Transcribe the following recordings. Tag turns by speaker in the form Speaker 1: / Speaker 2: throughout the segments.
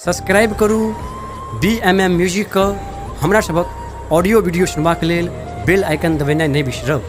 Speaker 1: Subscribe करू B M M म्यूजिकके। हमरा सभक ऑडियो वीडियो सुनबाक लेल बेल आइकन दबेनाइ नहि बिसरब।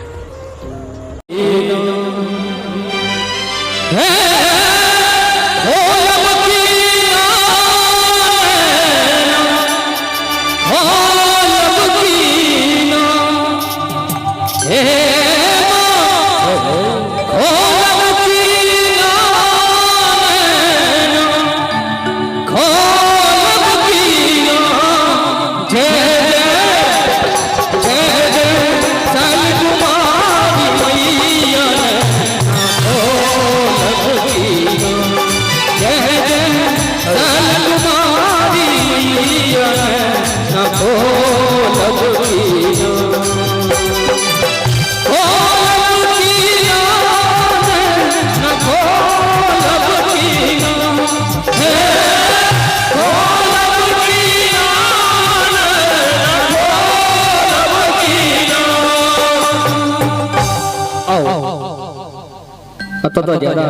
Speaker 2: अतः ज्यादा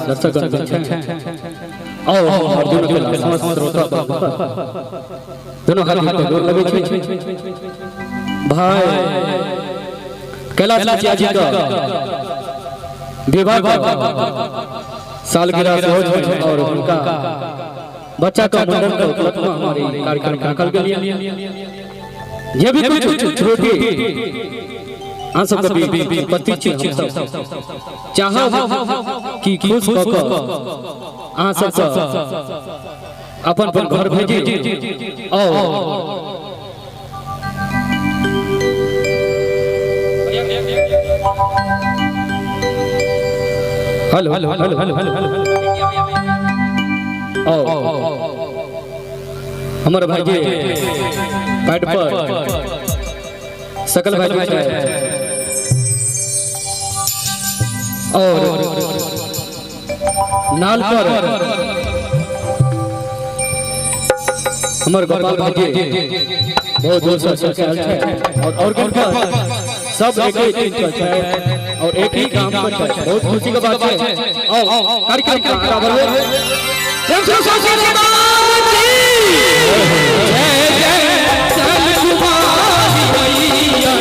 Speaker 2: दर्शकगण छै और अर्जुन के समस्त श्रोता दोनों हाथ के गोर लगे छै। भाई कैलाश मुखिया जी का विवाह सालगिरह सेहो छै और हुनका बच्चा का मुंडन के उपलक्ष्य में हमारे कार्यक्रम राखल गेल। ये भी कुछ त्रुटि अहाँ सबके बीच उपस्थित छी, हम सब चाहब कि खुश कऽ कऽ अहाँ सबके अपन अपन घर भेजी और हेलो हेलो हेलो हेलो और हमर भाईजी पैड पर सकल भाई छै और नाल पर हमर गोपाल भाईजी बहुत दूर से से आयल छै और ऑर्गन पर सब एक ही चीज पर छै और एक ही काम पर छै। बहुत खुशी के बात छै और कार्यक्रम के आगा बढ़ो। प्रेम से सरस्वती माता की जय जय कुमारी मैया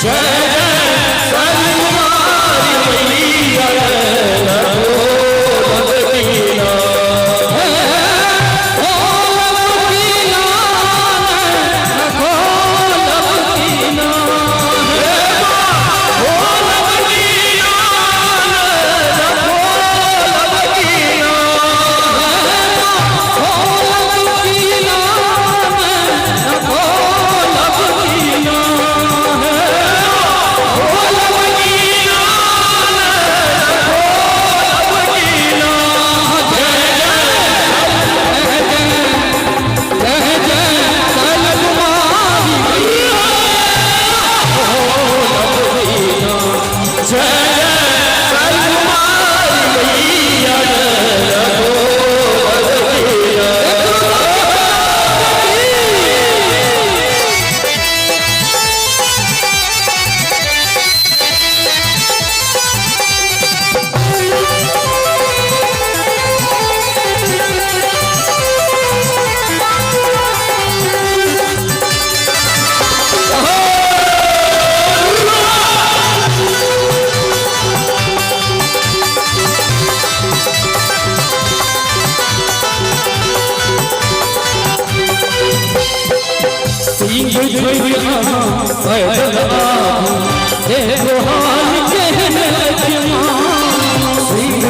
Speaker 2: जय जय कुमारी मैया। सिंह पैदल आबू देखो हाल केहन अछि माँ। सिंह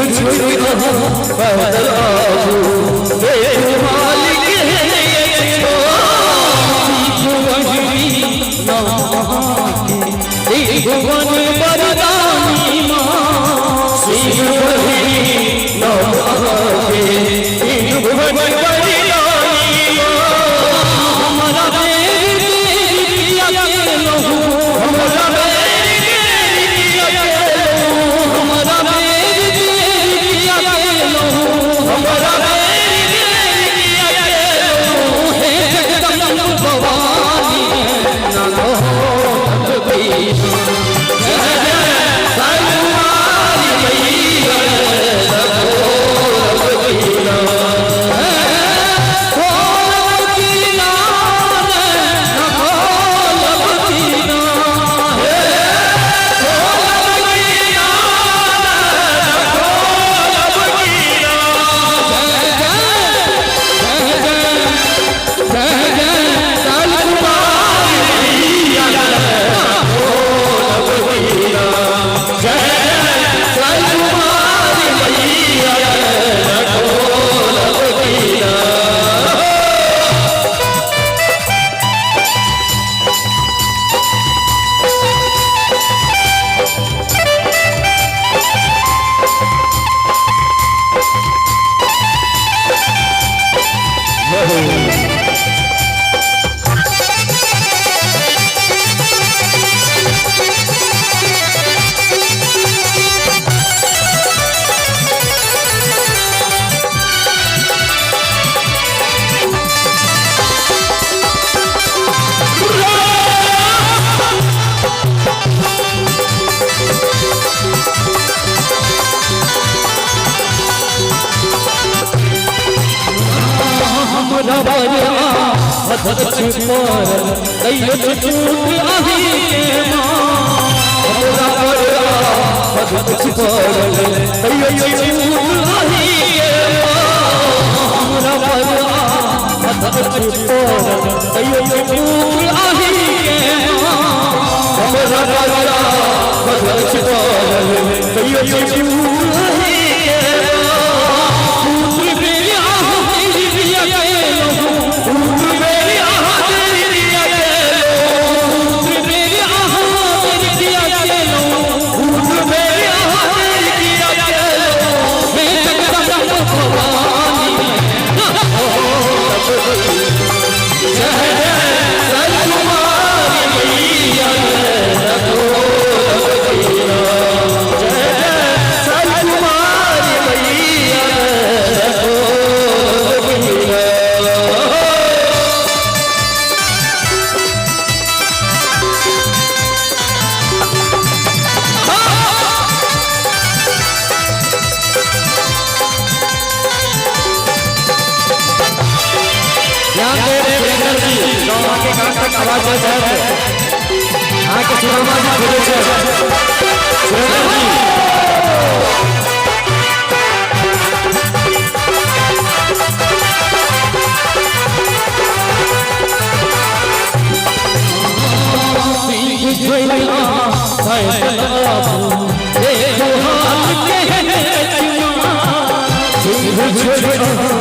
Speaker 2: पैदल आबू देखो हाल केहन अछि माँ। त्रिभुवन वरदानी माँ। सिंह त्रिभुवन वरदानी माँ। हमरा बेर किया केलहुँ, हमरा बेर किया केलहुँ, हमरा बेर किया केलहुँ, हमरा बेर पर आफत अछि पड़ल, तैयो छूट अहींके माँ। हमरा पर आफत अछि पड़ल, तैयो छूट अहींके माँ। हमरा पर आफत अछि पड़ल, तैयो छूट अहींके माँ। हमरा पर आफत अछि पड़ल, तैयो छूट अहींके माँ। पुत्र मेरी अहाँ तेरी अकेलो, पुत्र मेरी अहाँ तेरी अकेलो, पुत्र मेरी अहाँ तेरी अकेलो, पुत्र मेरी अहाँ तेरी अकेलो। मैं जगदम्बा भवानी, जय जय कुमारी मैया, जय जय कुमारी मैया। ध्यान दे सुरेंद्र जी, अहाँके कान तक आवाज जाय छै? अहाँके सुदामा जी खोजै छै, सुरेंद्र जी। सिंह।